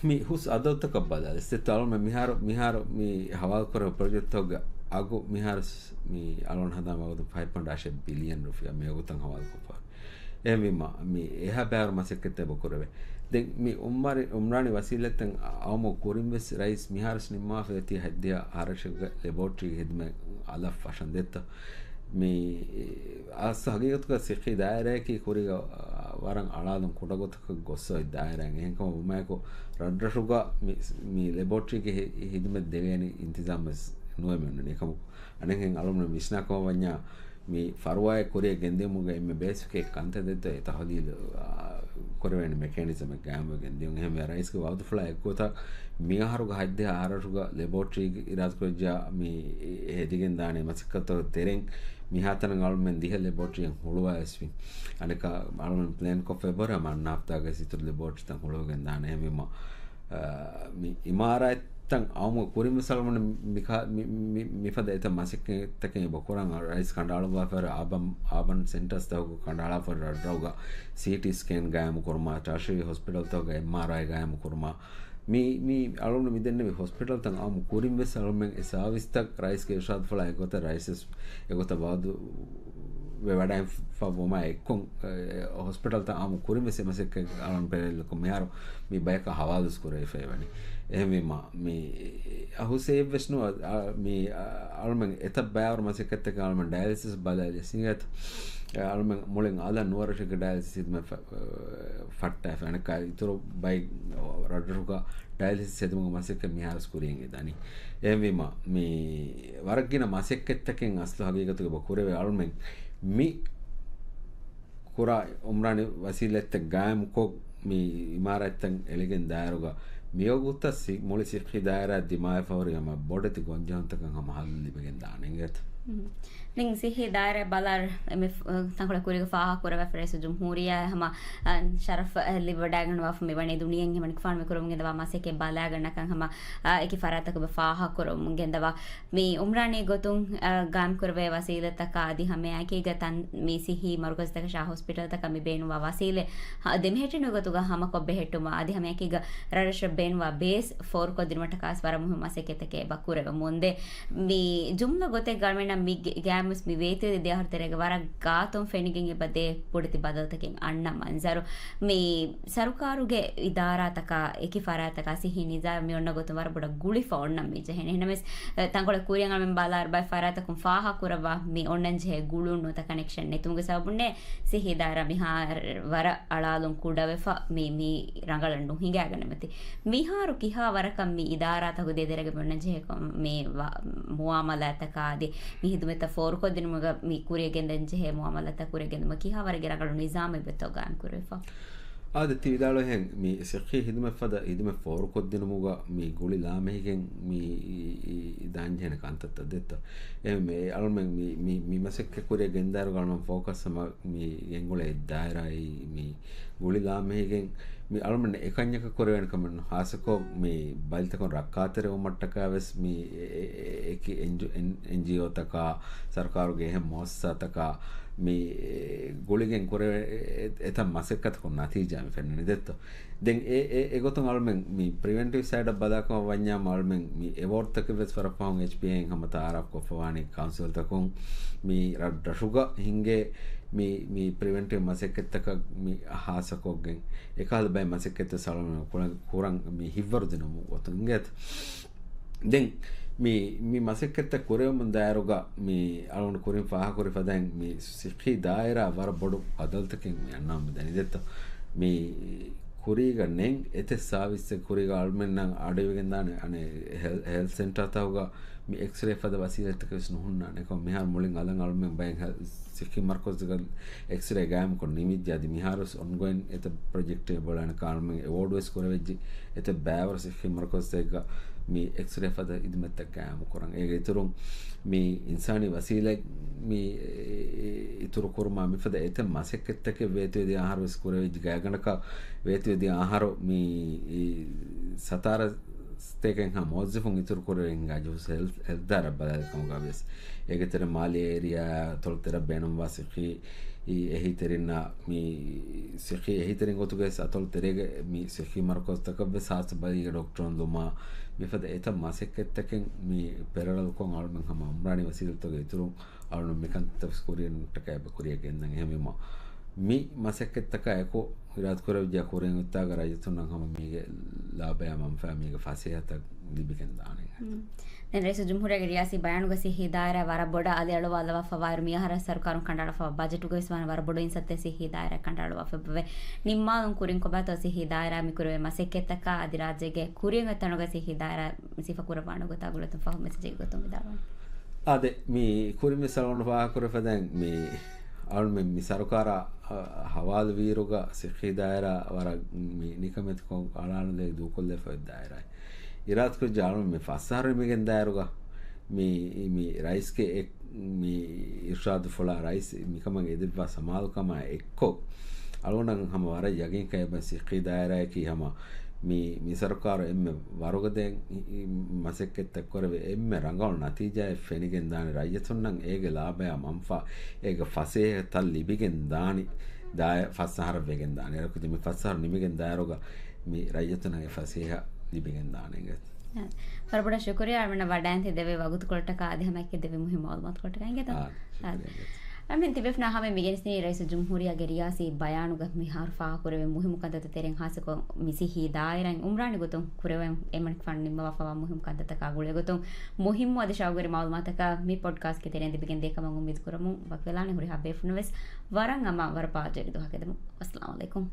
މި ހުސް އަދަދުތަކަށް ބަލާލި. ސެތް އަޅުމެން މިހާރު، މިހާރު މި ހަވާލު ކުރެވޭ ޕްރޮޖެކްޓްތަކުގެ އަގު މިހާރު ސް-، މި އަޅުން ހަދާ މަގުތު ފައި ޕޮއިންޓް އަށެއް ބިލިއަން ރުފިޔާ މި އަގުތައް ހަވާލު ކޮށްފަ. އެހެންވީމަ، މި އެހާ ބައިވަރު މަސައްކަތްތައް އެބަ ކުރެވޭ. ދެން މި އުމްރާ-، އުމްރާނީ ވަސީލަތްތައް އައުމު ކުރިން ވެސް ރައީސް މިހާރު ނިންމާފަ އޮތީ ހައްދިހަ ހާރަށެއްގެ ލެބޯޓްރީގެ ހިދުމަތް އަލަށް ފަށަން ދެއްތޯ. މި އަސް ހަގީގަތުގަ ސިއްހީ ދާއިރާއަކީ ކުރީގަ، އާ، ވަރަށް އަޅާލުން ކުޑަގޮތަކަށް ގޮއްސަ އޮތް ދާއިރާއެއް. އެހެންކަމުން ވުމާއެކު ރަށްރަށުގަ މި، މި ލެބޯޓްރީގެ ހި-، ހިދުމަތް ދެވޭނެ އިންތިޒާމް ވެސް ނުވެމެ އޮންނަނީ. އެކަމަކު އަނެއްހެން އަޅުމެން ވިސްނާކަމަށް ވަންޏާ، މި ފަރުވާއެއް ކުރިއަށް ގެންދިއުމުގައި އެންމެ ބޭސިކް ކަންތައް ދެއްތޯ އެ ތަހުލީލު، އާ، ކުރެވޭނެ މެކޭނިޒަމެއް ގާއިމުވެގެން ދިޔުން. އެހެންވެ، ރައީސްގެ ވައުދުފުޅާ އެއްގޮތަށް މި އަހަރުގެ ހައްދިހަ ހާރަށުގަ ލެބޯޓްރީގެ އިރާދަކުރެއްޖާ މި ހެދިގެން ދާނެ މަސައްކަތުގެ ތެރެއިން މިހާތަނަށް އަޅުމެން ދިހަ ލެބޯޓްރީއެއް ހުޅުވާ ވެސް ވި. އަނެކާ އަޅުމެން ޕްލޭން ކޮށްފަ އެބަހުރި ހަމަ އަންނަ ހަފްތާގައި ސިތުރު ލެބޯޓްރީތައް ހުޅުވިގެން ދާނެ. އެހެންވީމަ، އާ، މި އިމާރާތްތައް އައުމު ކުރިން ވެސް އަޅުމެން މިކާ-، މި-، މި-، މިފަދަ އެތައް މަސައްކަތްތަކެއް އެބަ ކުރަން ރައީސް ކަނޑައަޅުއްވާފައި އާބަން، އާބަން ސެންޓަރސްތަކުގަ ކަނޑައަޅާފަ ރަށްރަށުގަ ސީޓީ ސްކޭން ގާއިމު ކުރުމާ، ޓަރޝަރީ ހޮސްޕިޓަލްތަކުގަ އެމްއާރްއައި ގާއިމު ކުރުމާ، މި، މި އަޅުގަނޑު މި ދެންނެވި ހޮސްޕިޓަލްތައް އާއްމު ކުރިން ވެސް އަޅުމެން އެ ސާވިސްތައް ރައީސްގެ އިރްޝާދުފުޅާ އެގޮތަށް ރައީސް ވެސް އެގޮތަށް ވައުދު ވެވަޑައިފަ ވުމާ އެއްކޮށް، އެ، ހޮސްޕިޓަލްތައް އާއްމު ކުރިން ވެސް އެ މަސައްކަތް އަޅުން ޕެރެލްކޮށް މިހާރު މި ބަޔަކަށް ހަވާލުވެސް ކުރެވިފައި ވަނީ. އެހެންވީމާ، މި އަހުސޭބް ވެސް ނުވަ، އާ، މި، އާ، އަޅުމެން އެތައް ބައިވަރު މަސައްކަތްތަކެއް އަޅުމެން ޑަޔަލިސިސް ބަލާލި ސިނގޭތަ. އަޅުމެން މުޅިން އަލަށް ނުވަރަށެއްގެ ޑަޔަލިސިސް ހިދުމަތް ފަ-، ފައްޓާފަ. އަނެއްކާ އިތުރު ބައި ރަށްރަށުގަ ޑަޔަލިސިސް ހެދުމުގެ މަސައްކަތް މިހާރުސް ކުރިޔަށް އެދާނީ. އެހެންވީމަ، މި ވަރަށް ގިނަ މަސައްކަތްތަކެއް އަސްލު ހަގީގަތުގަ އެބަ ކުރެވޭ އަޅުމެން މި ކުރާ އުމްރާނީ ވަސީލަތްތައް ގާއިމްކޮށް، މި އިމާރާތްތައް އެޅިގެން ދާއިރުގަ މިވަގުތަށް ސި-، މުޅި ސިއްހީ ދާއިރާ ދިމާވެފަ ހުރި ހަމަ ބޮޑެތި ގޮންޖެހުންތަކަށް ހަމަ ހައްލު ލިބިގެން ދާނެ އިނގޭތަ؟ ހުން. ދެން ސިއްހީ ދާއިރާ ބަލާ އެންމެ ތަންކޮޅެއް ކުރީގަ ފާހަގަ ކުރެވޭ ރައީސުލްޖުމްހޫރިއްޔާ ހަމަ، އަ، ޝަރަފް، އަ، ލިބިވަޑައިގަންނަވާފަ މިވަނީ ދުނިޔެއިން ހިމަނިކުފާނު މި ކުރަމުން ގެންދަވާ މަސައްކަތް ބަލާގަންނަކަން ހަމަ، އަ، އެކި ފަރާތްތަކުގެ ފާހަގަ ކުރަމުން ގެންދަވާ. މި އުމްރާނީ ގޮތުން، އަ، ގާއިމް ކުރެވޭ ވަސީލަތްތަކާ އަދި ހަމައެކީގަ ތަން މި ސިއްހީ މަރުކަޒުތަކަށާ ހޮސްޕިޓަލްތަކަށް މި ބޭނުންވާ ވަސީލަތް، އަ، ދެމެހެއްޓުނު ގޮތުގަ ހަމަކޮށް ބެހެއްޓުމަށް އަދި ހަމައެކީގަ ރަށްރަށަށް ފެންވާ ބޭސް ފޯރުކޮށްދިނުމަށްޓަކާސް ވަރަށް މުހިންމު މަސައްކަތްތަކެއް އެބަ ކުރެވެމުންދޭ. މި ޖުމްލަ ގޮތެއް ގަޅުމެންނަށް މި ގެ-، ގައިމުވެސް މި ވޭތުވެދި ދެ އަހަރު ތެރޭގަ ވަރަށް ގާތުން ފެނިގެން އެބަ ދޭ ބޮޑެތި ބަދަލުތަކެއް އަންނަ މަންޒަރު. މި ސަރުކާރުގެ އިދާރާތަކާ، އެކި ފަރާތްތަކާ ސިއްހީ ނިޒާމް މި އޮންނަ ގޮތުން ވަރަށް ބޮޑަށް ގުޅިފަ އޮންނަ މި ޖެހެނީ. އެހެންނަމަވެސް، އެ، ތަންކޮޅެއް ކުރިއަށް އަޅުމެން ބަލާއިރު ބައެއް ފަރާތަކުން ފާހަގަކުރައްވާ މި އޮންނަން ޖެހޭ ގުޅުން ނުވަތަ ކަނެކްޝަން ނެތުމުގެ ސަބަބުންނޭ ސިއްހީ ދާއިރާ މިހާރު ވަރަށް އަޅާލުން ކުޑަވެފަ މި، މި ރަނގަޅަށް ނުހިނގާގަނެމަތި. މިހާރު ކިހާ ވަރަކަށް މި އިދާރާތަކު ދޭދެރަގެ އޮންނަން ޖެހޭ ކޮ-، މި ވަ-، މުއާމަލާތަކާ އަދި މި ހިދުމަތްތައް ފޯރުކޮށްދިނުމުގަ މި ކުރިއަށް ގެންދަން ޖެހޭ މުއާމަލާތައް ކުރިއަށް ގެންދުމަށް ކިހާ ވަރެއްގެ ރަނގަޅު ނިޒާމެއް ވެތޯ ގާއިމް ކުރެވިފަ؟ އާދެ، ތި ވިދާޅުވިހެން މި ސިއްހީ ހިދުމަތް ފަދަ ހިދުމަތް ފޯރުކޮށްދިނުމުގަ މި ގުޅި ލާމެހިގެން މި އި-، އި-، ދާންޖެހޭނެ ކަންތައްތައް ދެއްތޯ. އެހެންވެ، އަޅުމެން މި، މި، މި މަސައްކަތް ކުރިއަށް ގެންދާއިރު އަޅުމެން ފޯކަސް ހަމަ މި ގެންގުޅޭ ދާއިރާއީ މި ގުޅި ލާމެހިގެން މި އަޅުމެން އެކަންޏަކަށް ކުރެވޭނެ ކަމެއް ނޫން. ހާއްސަކޮށް މި ބަލިތަކުން ރައްކާތެރިވުމަށްޓަކާ ވެސް މި އެ-، އެ-، އެ-، އެކި އެންޖި-، އެން-، އެންޖީއޯތަކާ، ސަރުކާރުގެ އެހެން މުއައްސަސާތަކާ މި، އެ، ގުޅިގެން ކުރެވޭ އެ-، އެ-، އެތައް މަސައްކަތަކުން ނަތީޖާ މި ފެންނަނީ ދެއްތޯ. ދެން އެ، އެ، އެގޮތުން އަޅުމެން މި ޕްރިވެންޓިވް ސައިޑަށް ބަލާކަމަށް ވަންޏާ އަޅުމެން މި އެވޯޑްތަކެއް ވެސް ވަރަށް ފަހުން އެޗްޕީއޭއިން ހަމަ ތައާރަފް ކޮށްފަވާނީ ކައުންސިލްތަކުން މި ރަށްރަށުގަ ހިނގޭ މި، މި ޕްރިވެންޓިވް މަސައްކަތްތަކަށް މި ހާއްސަކޮށްގެން އެކަހަލަ ބައެއް މަސައްކަތްތައް އަޅުމެން ކުރަން، ކުރަން މި ހިތްވަރު ދިނުމުގެ ގޮތުން އިނގޭތަ؟ ދެން މި، މި މަސައްކަތްތައް ކުރެވެމުން ދާއިރުގަ މި އަޅުގަނޑު ކުރިން ފާހަގަކުރި ފަދައިން މި ސިއްހީ ދާއިރާ ވަރަށް ބޮޑު ބަދަލުތަކެއް މި އަންނާ މި ދަނީ ދެއްތޯ. މި ކުރީގަ ނެތް އެތައް ސާވިސްއެއް ކުރީގަ އަޅުމެންނަށް އަޑުއިވިގެންދާނެ އަނެއް ހެލް، ހެލްތް ސެންޓާތަކުގަ މި އެކްސްރޭ ފަދަ ވަސީލަތްތަކެއް ވެސް ނުހުންނާނެ. އެކަމަކު މިހާރު މުޅިން އަލަށް އަޅުމެން ބައެއް ހެލް ސިއްހީ މަރުކަޒުތަކަށް އެކްސްރޭ ގާއިމްކޮށް ނިމިއްޖެ. އަދި މިހާރުވެސް އޮންގޯއިން އެތައް ޕްރޮޖެކްޓެއް އެބަ އުޅޭނެ ކަމަށް އެވޯޑުވެސް ކުރެވިއްޖެ. އެތައް ބައިވަރު ސިއްހީ މަރުކަޒުތަކެއްގަ މި އެކްސްރޭ ފަދަ ހިދުމަތްތައް ގާއިމުކުރަން. އޭގެ އިތުރުން މި އިންސާނީ ވަސީލަތް މި އިތުރު ކުރުމާ މިފަދަ އެތައް މަސައްކަތްތަކެއް ވޭތުވެދިޔަ އަހަރު ވެސް ކުރެވިއްޖެ. ގާތްގަނޑަކަށް ވޭތުވެދިޔަ އަހަރު މި ސަތާރަ ސަތޭކަ ހާ މުވައްޒަފުން އިތުރު ކުރެވެން ހިނގާ ޖޫސް ހެލް، ހެލްތް ދާއިރާ ބަލާލި ކަމުގަ ވެސް. އޭގެ ތެރެ މާލޭ އޭރިއާ އަތޮޅު ތެރެ ބޭނުންވާ ސިއްހީ އެހީތެރިންނާ މި ސިއްހީ އެހީތެރިން ގޮތުގަ ވެސް އަތޮޅު ތެރޭގެ މި ސިއްހީ މަރުކަޒުތަކަށް ވެސް ހާއްސަ ބައިގެ ޑޮކްޓަރުން ލުމާ މިފަދަ އެތައް މަސައްކަތްތަކެއް މި ޕެރަލަލްކޮށް އަޅުމެން ހަމަ އުމްރާނީ ވަސީލަތުގެ އިތުރުން އަޅުން މިކަންތައް ކުރިއަށް ނުއްޓަކައި އެބަ ކުރިއަށް ގެންދަން. އެހެންވީމަ، މި މަސައްކަތްތަކާ އެކު އިރާދަކުރެވިއްޖެ ކުރިއަށް އޮތްތާގަ ރައްޔިތުންނަށް ހަމަ މީގެ ލާބަޔާ މަންފާ މީގެ ފަސޭހަތައް ލިބިގެން ދާނެ. ދެން ރައީސުލްޖުމްހޫރިއްޔާގެ ރިޔާސީ ބަޔާނުގަ ސިއްހީ ދާއިރާ ވަރަށް ބޮޑަށް އަލިއަޅުވާލަވާފަވާއިރު، މިއަހަރަށް ސަރުކާރުން ކަނޑައަޅާފަވާ ބަޖެޓުގަ ވެސް ވާނެ ވަރަށް ބޮޑު އިންސައްތައެއް ސިއްހީ ދާއިރާ ކަނޑައަޅުވާފައެވެ. ނިންމާލުން ކުރިން ކޮބާތޯ ސިއްހީ ދާއިރާ މިކުރެވޭ މަސައްކަތްތަކާ އަދި ރާއްޖޭގެ ކުރިއަށް އޮތް ތަނުގަ ސިއްހީ ދާއިރާ ސިފަ ކުރައްވާނެ ގޮތާ ގުޅޭތޯ ފަހު މެސެޖެއްގެ ގޮތުން ވިދާޅުވާނެ. އާދެ، މި ކުރިން ވެސް އަޅުގަނޑު ފާހަގަކުރެފަދައިން މި އަޅުމެން މި ސަރުކާރާ، އަ، ހަވާލުވިއިރުގަ ސިއްހީ ދާއިރާ ވަރަށް މި ނިކަމެތިކޮށް އަޅާނުލެވި ދޫކޮށްލެވިފައި ދާއިރާއެއް. އިރާދަކުރެއްވިއްޖެ އަޅުމެން މި ފަސް އަހަރު ނިމިގެން ދާއިރުގަ މި، މި ރައީސްގެ އެ، މި އިރުޝާދުފުޅާ ރައީސް މިކަމަށް އެދެއްވާ ސަމާލުކަމާ އެއްކޮށް، އަޅުގަނޑަށް ހަމަ ވަރަށް ޔަގީންކަން އެބަ ސިއްހީ ދާއިރާއަކީ ހަމަ މި، މި ސަރުކާރު އެންމެ ވަރުގަދަ މަސައްކަތްތައް ކުރެވި އެންމެ ރަނގަޅު ނަތީޖާއެއް ފެނިގެން ދާނެ ރައްޔިތުންނަށް އޭގެ ލާބަޔާ މަންފާ އޭގެ ފަސޭހަތައް ލިބިގެން ދާނި، ދާ-، ފަސް އަހަރަށް ވެގެން ދާނެ. އެރަކުދި މި ފަސް އަހަރު ނިމިގެން ދާއިރުގަ މި ރައްޔިތުންނަށް އެ ފަސޭހަ ލިބިގެން ދާނެ. ވަރަށް ބޮޑަށް ޝުކުރިއްޔާ އަޅުމެންނަށް ވަޑައިން ތި ދެވޭ ވަގުތުކޮޅަށްޓަކާ އަދި ހަމައެކަނި ދެވޭ މުހިއްމު މައުލޫމާތުކޮޅަށްޓަކާ އިނގޭތަ؟ އާ، ޝުކުރިއްޔާ. އަޅުމެން ތިބޭފުޅުންނާ ހަމައިން މި ގެނެސްދިނީ ރައީސުލްޖުމްހޫރިއްޔާގެ ރިޔާސީ ބަޔާނުގަ މިހާރު ފާހަގަކުރެވޭ މުހިއްމު ކަންތައްތައް ތެރެއިން ހާއްސަކޮށް މި ސިއްހީ ދާއިރާއިން އުމްރާނީ ގޮތުން ކުރެވެން އެމަނިކުފާނު ނިންމަވާފަވާ މުހިއްމު ކަންތައްތަކާ ގުޅޭ ގޮތުން މުހިއްމު އަދި ޝައުގުވެރި މައުލޫމާތަކާ މި ޕޮޑްކާސްޓްގެ ތެރެއިން ލިބިގެން ދޭ ކަމަށް އުއްމީދު ކުރަމުން ވަކިވެލާނެ. ހުރިހާ ބޭފުޅުންނަށް ވެސް ވަރަށް އަމާ ވަރަށް ބާއްޖަވެރި ދުވަހަކަށް އެދެމުން. އައްސަލާމު ޢަލައިކުމް.